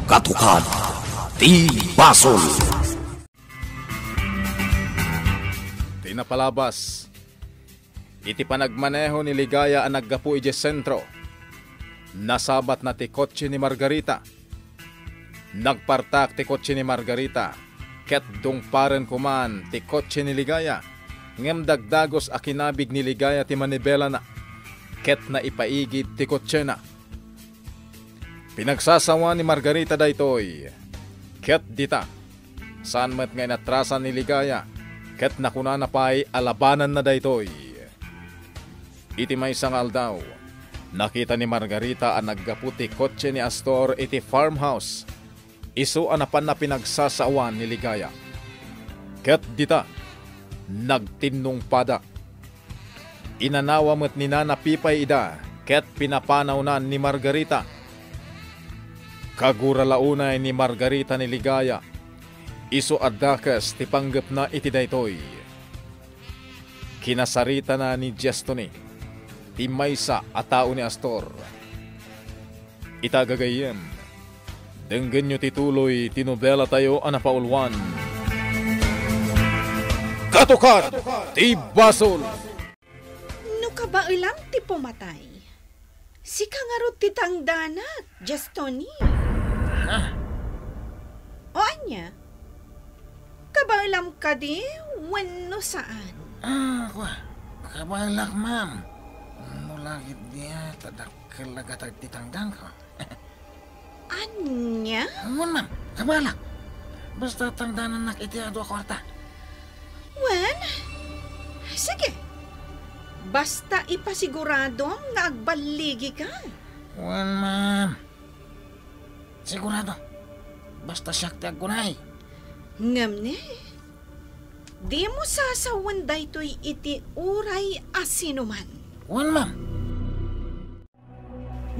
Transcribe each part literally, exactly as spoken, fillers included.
Katukad ti basol. Ti napalabas, iti panagmaneho ni Ligaya a naggapu idiay sentro, nasabatna ti kotse ni Margarita. Nagpartak ti kotse ni Margarita, ket dungparen koman ti kotse ni Ligaya, ngem dagdagus a kinabig ni Ligaya ti manibelana, ket naipaigid ti kotsena. Pinagsasawan ni Margarita daytoy, ket dita, saan met nga inatrasan ni Ligaya, ket nakunana pay a labananna daytoy. Iti maysa nga aldaw, nakita ni Margarita a naggapu ti kotse ni Astor iti farmhouse, isu a napanna pinagsasawan ni Ligaya. Ket dita, nagtinnungpada. Inanawa met ni Nana Pipay ida ket pinapanawnan ni Margarita. Kagura la unay ni Margarita ni Ligaya, isu a dakes ti panggepna iti daytoy. Kinasaritana ni Jestoni, ti maysa a tao ni Astor. Ita gagayyem, denggenyo ti tuloy ti nobelatayo a napauluan, Katukad ti Basol. No kabaelam ti pumatay, sika ngarud ti tangdanak, Jestoni. Ha? O ania? Kabaelam kadi wenno saan? Ah, kua, kabaelak, ma'am. No lagip dia, ta dakkel a gatad ti tangdanko. Ania? Wen, ma'am. Kabaelak. Basta tangdanannak iti adu a kuarta. Wen, sige. Basta ipasiguradom nga agballigika. Wen, ma'am. Sigurado. Basta siak ti aggunay. Ngem ne, dimo sasawen daytoy iti uray a sinuman. Wen, ma'am.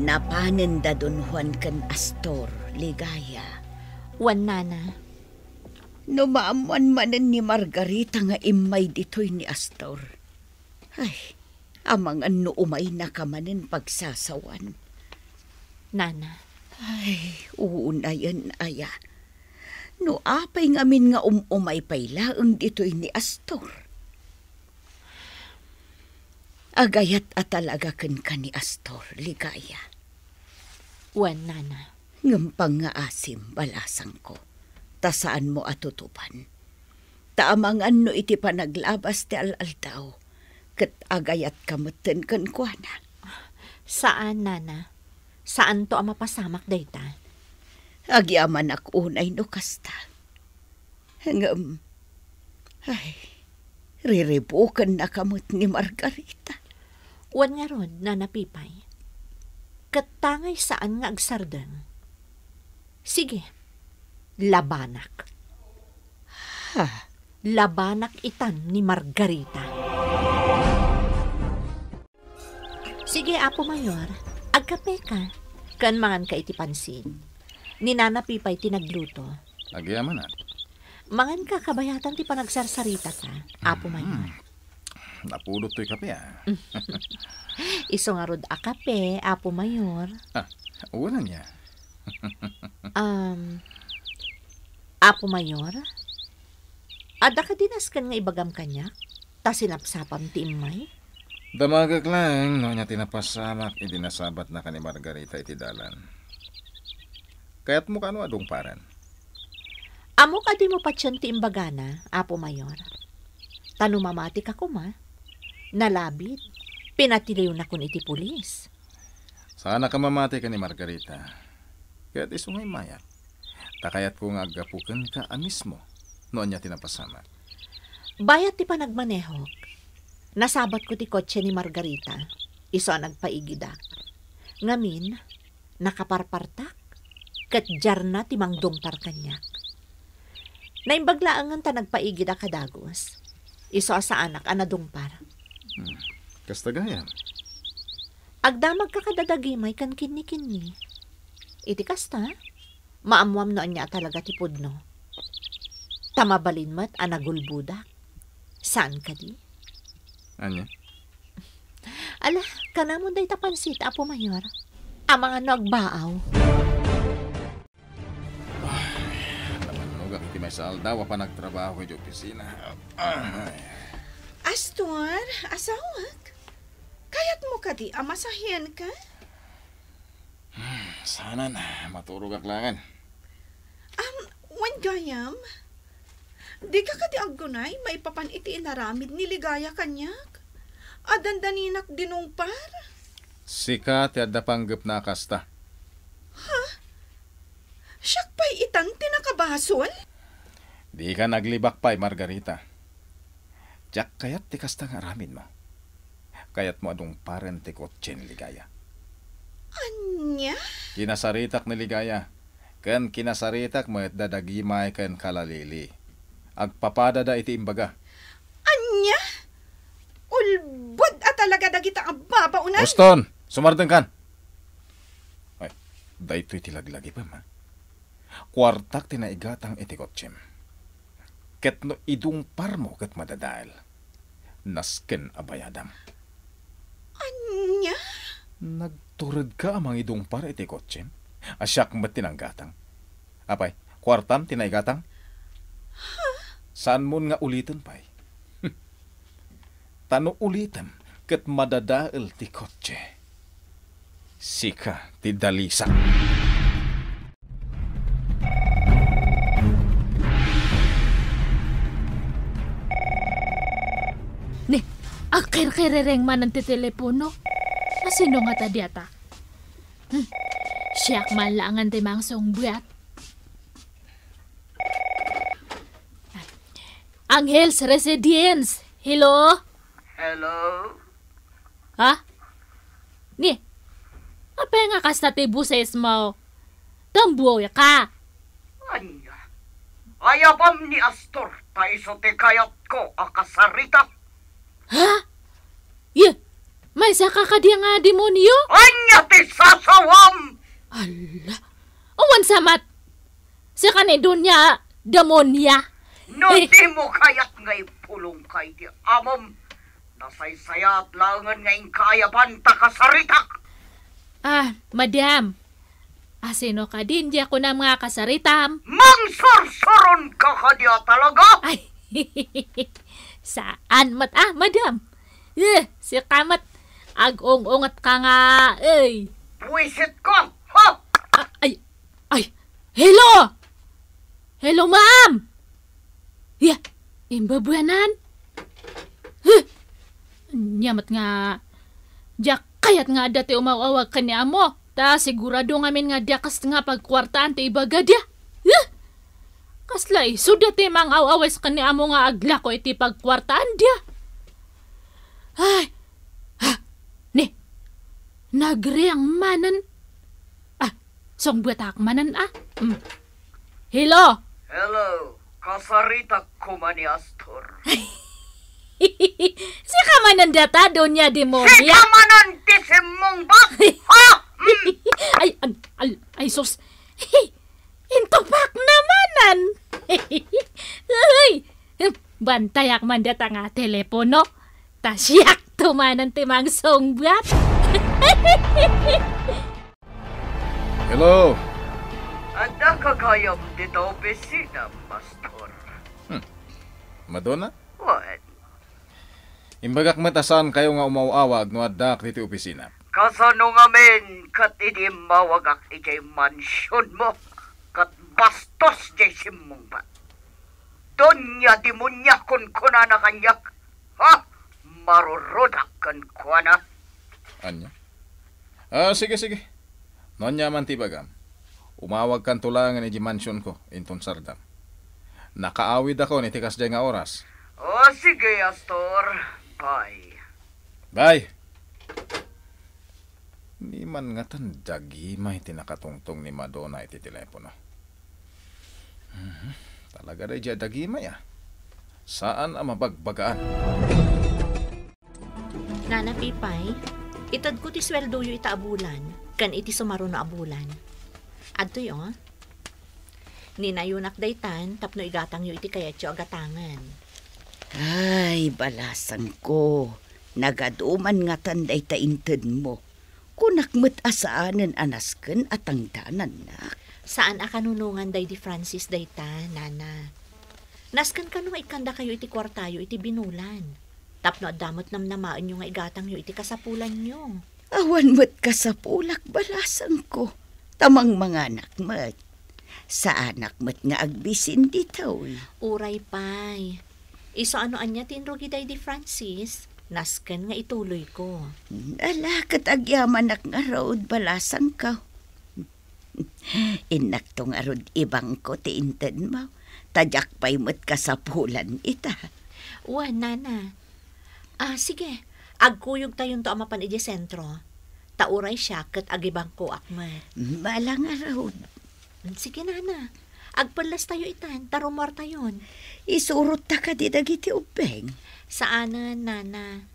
Napanen da Don Juan ken Astor, Ligaya. Wen, nana. No maammoan manen ni Margarita nga immay ditoy ni Astor. Ay, amangan no umaynaka manen pagsasawan. Nana. Ay, unayen aya. No apay ngamin nga um-umay pay laeng ditoy ni Astor. Agayat a talaga kenka ni Astor, Ligaya. Wen, nana. Ngem pangngaasim, balasangko, ta saanmo a tutuban. Ta amangan no iti panaglabas ti al-aldaw, ket agayatka metten kenkuana. Saan, nana. Saanto a mapasamak dayta. Agyamanak unay no kasta. Ngem, ay, riribukennaka met ni Margarita. Wen ngarud, Nana Pipay. Ket ta ngay saan nga agsardeng. Sige, labanak. Ha? Labanak itan ni Margarita. Sige, Apo Mayor, agkapeka. Ken manganka iti pansit. Ni Nana Pipay ti nagluto. Agyamanak. Manganka kabayatan ti panagsarsaritata, Apo Mayor. Hmm. Napudot toy kape, ah. Isu ngarud a kape, Apo Mayor. Ah, wala niya. Um, Apo Mayor, adda kadi nasken nga ibagam kaniak? Ta sinapsapam ti immay? Damagek laeng no ania ti napasamak idi nasabatnaka ni Margarita iti dalan. Kayatmo kano a dungparen? Ammok a dimo patien ti imbagana, Apo Mayor. Ta no mamatika koma, nalabit, pinatiliwnakon iti pulis. Saanka mamati ken ni Margarita. Ket isu nga immayak. Ta kayatko nga aggapu kenka a mismo no ania ti napasamak. Bayat ti panagmanehok, nasabatko ti kotse ni Margarita, isu a nagpaigidak. Ngamin, nakaparpartak, ket diarna ti mangdungpar kaniak. Naimbag laengen ta nagpaigidak a dagus, isu a saanak a nadungpar. Hmm. Kasta gayam. Agdamagka kadadagimmay ken kinni-kinni. Iti kasta, maammoam no ania a talaga ti pudno. Ta mabalin met a nagulbodak. Saan kadi? Ania? Ala, kanamon dayta pansit, Apo Mayor. Amangan no agbaaw. Ti maysa aldaw a panagtrabaho idiay opisina. Ay. Astor, asawak, kayatmo kadi a masahienka? Hmm, saanen, maturogak laengen. Am, wen gayam, dika kadi aggunay maipapan iti inaramid ni Ligaya kaniak? A dandaninak dinungpar? Sika ti adda panggepna a kasta. Ha? Siak pay itan ti nakabasol? Dika naglibak pay, Margarita. Diak kayat ti kasta nga aramidmo. Kayatmo a dungparen ti kotse ni Ligaya. Ania? Kinasaritak ni Ligaya, ken kinasaritak met da Dagimay ken Kalalili. Agpapadada iti imbaga. Ania? Ulbod a talaga dagita a babaonan? Uston! Sumardengkan! Ay, daytoy ti laglagipem, ha? Kuartak ti naigatang iti kotsem. Ket no idungparmo ket madadael, nasken a bayadam. Ania? Nagturedka a mangidungpar iti kotsem? A siak met ti nanggatang. Apay, kuartam ti naigatang? Saanmon nga uliten pay. Ta no ulitem ket madadael ti kotse, sika ti dalisak. Ni, agkirkirereng manen ti telepono. Asino ngata diata? Hmm. Siak man laengen ti mangsungbat. Angel's Residence. Hello? Hello? Ha? Ni, apay nga kasta ti bosesmo? Tomboy ka? Ania? Ayabam ni Astor ta isu ti kayatko a kasarita. Ha? Ye, maysa ka kadi nga demonio? Ania ti sasawam? Ala, awan sa met. Sika ni Doña Demonia. No dimo kayat nga ipulongka iti amom, nasaysayaat laengen nga inka ayaban ta kasaritak. Ah, madam. Asino kadin diay kunam nga kasaritam? Mangsursuron ka kadi a talaga? Ay, saan met, ah, madam. Eh, sika met, ag-ung-unget ka nga, ey. Buwisit ka, ha? Ah, ay, ay, hello! Hello, ma'am! Ya, imbabuanan? Huh! Ania met nga, diak kayat nga adda ti umaw-awag ken ni amo, ta sigurado ngamin nga diak kasta nga pagkuartaan ti ibagadia. Huh! Kasla isu dayta ti mangaw-awes ken ni amo nga aglako iti pagkuartaandia. Ay, ha, ni, nagriang manen. Ah, sungbatak manen, ah. Mm. Hello? Hello, kasaritak koma ni Astor. Sika manen dayta, Doña Demonia? Sika manen ti simmungbat? Ha? Mm. Ay, ay, ay, ay, sus. Intupak na manen. Uy, bantayak man dayta nga telepono. Ta siakto manen ti mangsungbat. Hello. Adda ka gayam dita opisina, Pastor? Hmm. Madonna? Wen. Imbagak met a saankayo nga umaw-awag no addaak ditoy opisina. Kasano ngamin ket idi immawagak idiay mansionmo ket bastos diay simmungbat? Doña Demonia kunkunana kaniak, ha? Marurudak kenkuana. Ania? Ah, sige, sige. No ania man ti ibagam, umawagkanto laengen idiay mansionko, inton sardam. Nakaawidakon iti kasdiay nga oras. O, sige, Astor. Bye. Bye. Ni man ngatan Dagimay ti nakatungtong ni Madonna iti telepono. Mhm. Talaga daydiay a Dagimay, ah. Saan a mabagbagaan. Nana Pipay, itedko ti sueldoyo ita a bulan, ken iti sumaruno a bulan. Adtoy, o. Ninayonak daytan tapno igatangyo iti kayatyo a gatangen. Ay, balasangko, nagadu man ngatan dayta intedmo. Kunak met a saanen a nasken a tangdanannak. Saan a kanunongan daydi Francis dayta, nana. Nasken kano nga ikkandakayo iti kuartayo iti binulan. Tapno adda met namnamaenyo nga igatangyo iti kasapulanyo. Awan met kasapulak, balasangko. Ta mangmanganak met. Saanak met nga agbisin ditoy. Uray pay. Isu a no ania ti inrugi daydi Francis, nasken nga ituloyko. Ala, ket agyamanak ngarud, balasangko. Innakto ngarud ibangko ti intedmo, ta diak pay met kasapulan ita. Wen, nana. Ah, sige. Agkuyogtayonto a mapan idiay sentro. Ta uray siak ket agibangkoak met. Ala ngarud. Sige, nana. Agpellastayo itan, ta rummuartayon. Isurotta kadi dagiti ubbing? Saanen, nana.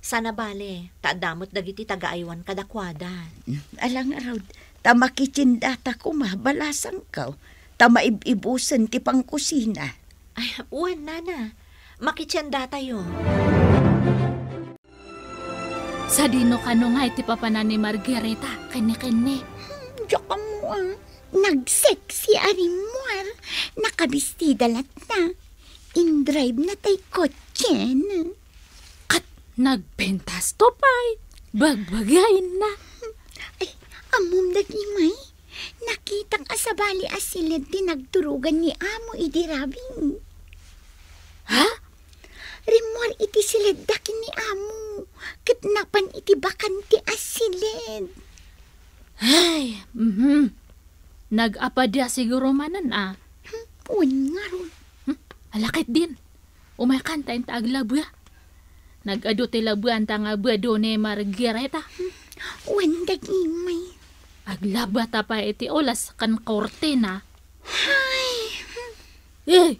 Saan a bale, ta adda met dagiti taga-aywan kadakuada. Ala ngarud, ta makitiendata koma, balasangko, ta maib-ibusen ti pangkusina. Ay, wen, nana. Makitiendatayo. Sadino kano nga iti papanan ni Margarita, kenni-kenni? Hmm, diak ammo, ah. Nag-sexy a rimmuar. Nakabistida latta. In-drive na tay kotsen. Ket nagpintas to pay. Bagbagain na. Ay, ammom dagimay. Nakitak a sabali a siled ti nagturogan ni Amo idi rabii. Ha? Rimmuar iti siledda ken ni Amo, ket napan iti bakante a siled. Ay, mhm. Nag-apadia siguro manen a. Hmm, wen ngarud. Hmm, ala ketdin. Umaykan ta inta aglabua. Nag-adu ti labuanta nga bado ni Margarita. Hmm, wen dagimay. Aglabua ta pay iti ulas ken kurtina. Ay, hmm. Eh,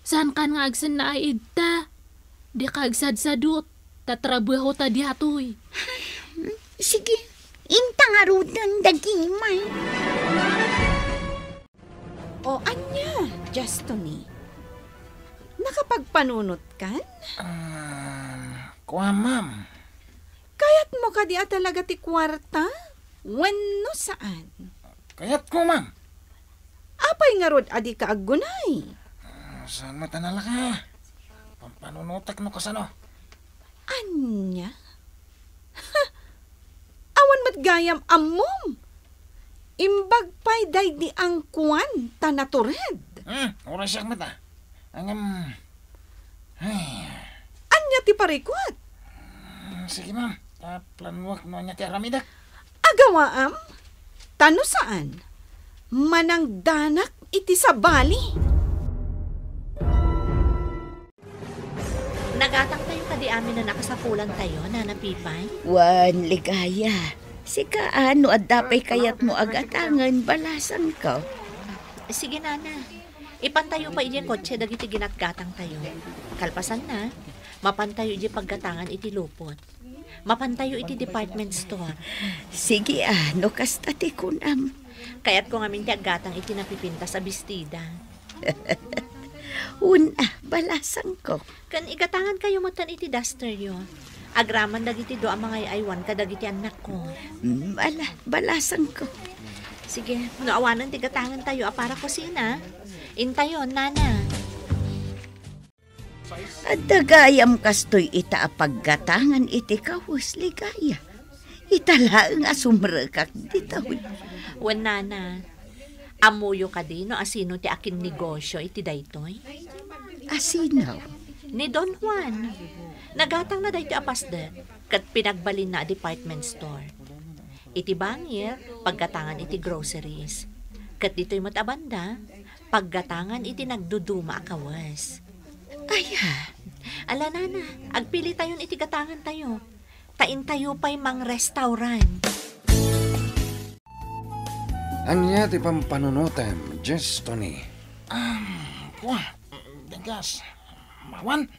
saankan nga agsennaay ita? Dika agsadsadut, ta trabahota diatoy. Sige, inta ngaruden dagimay. O ania, Justoni? Nakapagpanunotkan? Ah, kua, ma'am. Kayatmo kadi a talaga ti kuarta? Wenno saan? Kayatko, ma'am. Apay ngarud a dika aggunay? Ah, saan met a nalaka? Pampanunotek no kasano. Ania? Ha! Awan met gayam ammom. Imbag pay daydi angkuan ta natured. Hmm, uray siak met a. Ngem, ay. Ania ti parikut? Hmm, sige, ma'am. Ta planuak no ania ti aramidek. Agawaam? Ta no saan, manangdanak iti sabali. Nagatangtayo kadi amin a nakasapulantayo, Nana Pipay? Wen, Ligaya. Sika, a, no adda pay kayatmo a gatangen, balasangko. Sige, Nana. Ipantayo pay idiay kotse dagiti ginatgatangtayo. Kalpasanna, mapantayo idiay paggatangan iti lupot. Mapantayo iti department store. Sige, a, no kasta ti kunam. Kayatko ngamin ti aggatang iti napipintas a bestida. Wen a, balasangko. Ken igatangankayo metten iti dusteryo. Agraman dagiti dua a mangay-aywan kadagiti annakko. Mm, ala, balasangko. Sige, no awanen ti gatangentayo a para kusina, intayon, Nana. Adda gayam kastoy ita a paggatangan iti kawes, Ligaya. Ita laeng a sumrekak ditoy. Wen, Nana, ammoyo kadi no asino ti akinnegosio iti daytoy? Asino? Ni Don Juan. Nagatangna daytoy a pasdek, ket pinagbalinna a department store. Iti bangir, paggatangan iti groceries. Ket ditoy met a banda, paggatangan iti nagduduma a kawes. Aya. Ala, Nana, agpilitayon iti gatangantayo. Ta intayo pay mangrestaurant. Ania ti pampanunotem, Jess, Tony? Um, kua, Denggas, mawan?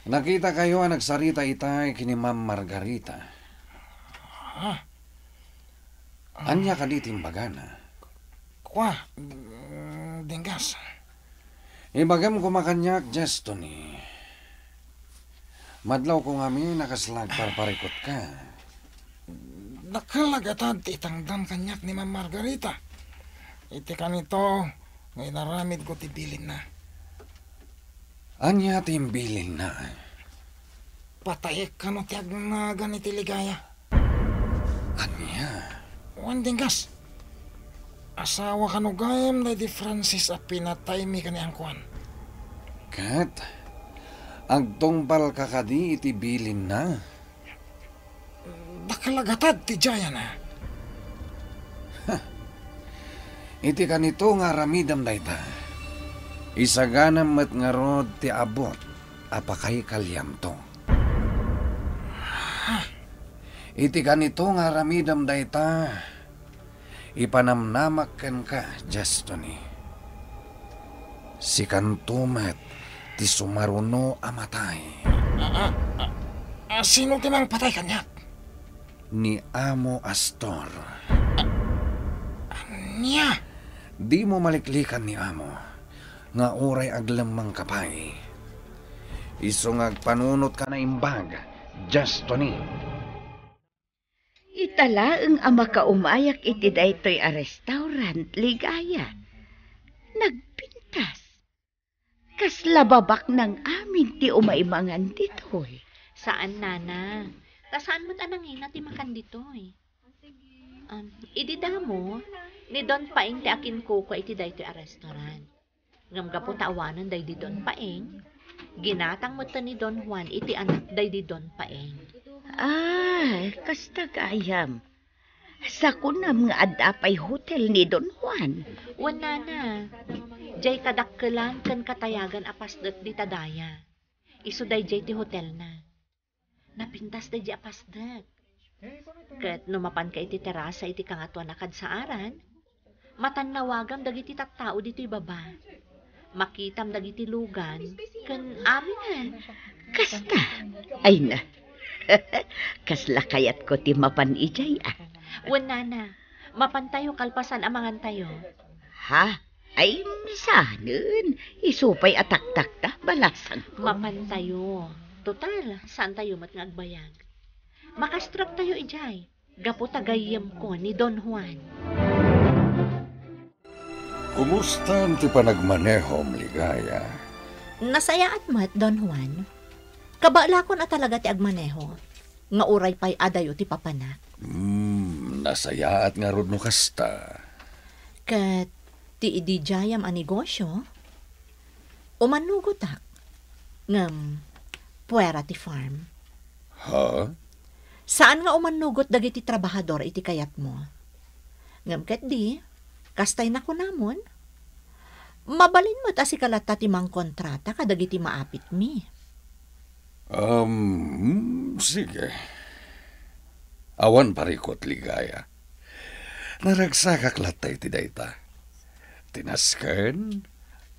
Nakitakayo a nagsarita itay ken ni Ma'am Margarita. Ah. Ania kadi ti imbagana? Kua, mm, Denggas. Ibagam koma kaniak, Jess, Tony. Madlawko ngamin a kasla agparparikutka. Dakkel a gatad ti itangdan kaniak ni Ma'am Margarita. Iti kanito nga inaramidko ti bilinna. Ania ti imbilinna? Patayek kano ti agnagan iti ligaya. Ania? Wen, Dinggas. Asawa kano gayam daydi Francis a pinataymi ken ni Angkuan. Ket agtungpalka kadi iti bilinna? Dakkel a gatad ti diayana. Iti kanito nga aramidem dayta, isaganam met ngarud ti abut a pakaykaliamto. Iti kanito nga aramidem dayta, ipanamnamak kenka, Diastone. Sikanto met ti sumaruno a matay. A, a, a, a, sino ti mangpatay kaniak? Ni Amo Astor. Ania? Dimo maliklikan ni Amo nga uray aglemmengka pay. Isu nga agpanunotka naimbag, Diastone. Ita laeng a makaumayak iti daytoy a restaurant, Ligaya. Nagpintas. Kasla babak nang amin ti umay mangan ditoy. Saan, nana. Ta saan met a nangina ti makan ditoy. Um, idi damo, ni Don Paeng ti akinkukua iti daytoy a restaurant. Ngem gapu ta awanen daydi Don Paeng, ginatang metten ni Don Juan iti anak daydi Don Paeng. Ay, kasta gayam. Sakunam nga adda pay hotel ni Don Juan. Wen, nana, diay kadakkelan ken katayagan a pasdek dita daya. Isu daydiay ti hotelna. Napintas daydiay a pasdek. Ket no mapanka iti terasa iti kangatoan a kadsaaran, matannawagam dagiti tattao ditoy baba. Makitam dagiti lugan ken aminen. Kasta? Ay na. Kasla kayatko ti mapan idiay, a. Wen, nana, mapantayo kalpasan a mangantayo. Ha? Ay, sanen. Isu pay a taktakta, balasangko. Mapantayo. Total, saantayo met nga agbayag. Makastraktayo idiay. Gapu ta gayyemko ni Don Juan. Kumusta ti panagmanehom, Ligaya? Nasayaat met, Don Juan. Kabaelakon a talaga ti agmaneho, nga uray pay adayo ti papanak. Hmm, nasayaat ngarud no kasta. Ket ti idi diayam a negosio, umannugotak ngem puera ti farm. Ha? Saan nga umannugot dagiti trabahador iti kayatmo. Ngem ketdi, kastay nakunamon, mabalin met a sika latta ti mangkontrata kadagiti maapitmi. Um, sige. Awan parikut, Ligaya. Naragsakak latta iti dayta. Ti nasken,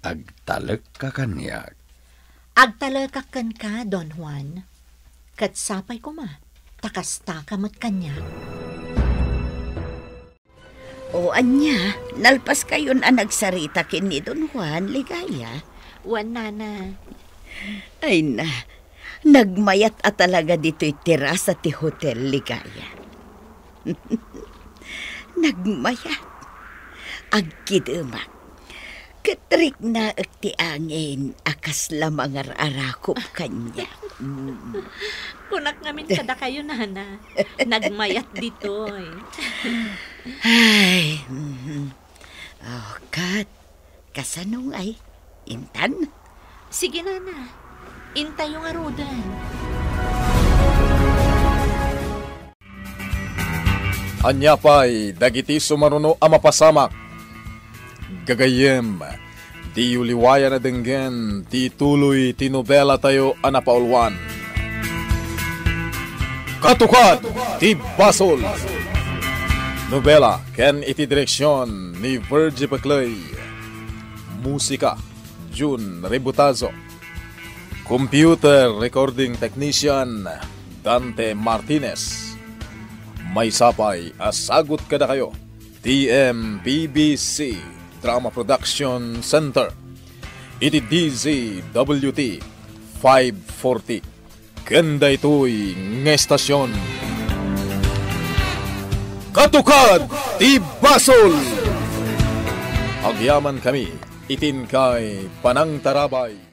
agtalekka kaniak. Agtalekak kenka, Don Juan. Ket sapay koma, ta kastaka met kaniak. O ania, nalpaskayon a nagsarita ken ni Don Juan, Ligaya? Wen, nana. Ay na, nagmayat a talaga ditoy terasa ti hotel, Ligaya. Nagmayat. Agkidemak. Ket riknaek ti angin a kasla mangar-arakop kaniak. Mm. Kunak ngamin kadakayo, nana. Nagmayat ditoy. Ay, mhm. Oh, ket, kasano ngay? Intan? Sige, nana. Intayo ngaruden. Ania pay dagiti sumaruno a mapasamak? Gagayyem, diyo liwayan a denggen ti ituloy ti nobelatayo a napauluan, Katukad ti Basol. Nobela ken iti direksion ni Virgie Pecley. Musika, Jun Rebutazo. Computer Recording Technician, Dante Martinez. Maysa pay a sagut kadakayo ti M P B C Drama Production Center iti D Z W T five forty. Ken daytoy nga estasion, Katukad ti Basol! Agyamankami iti inkay panangtarabay.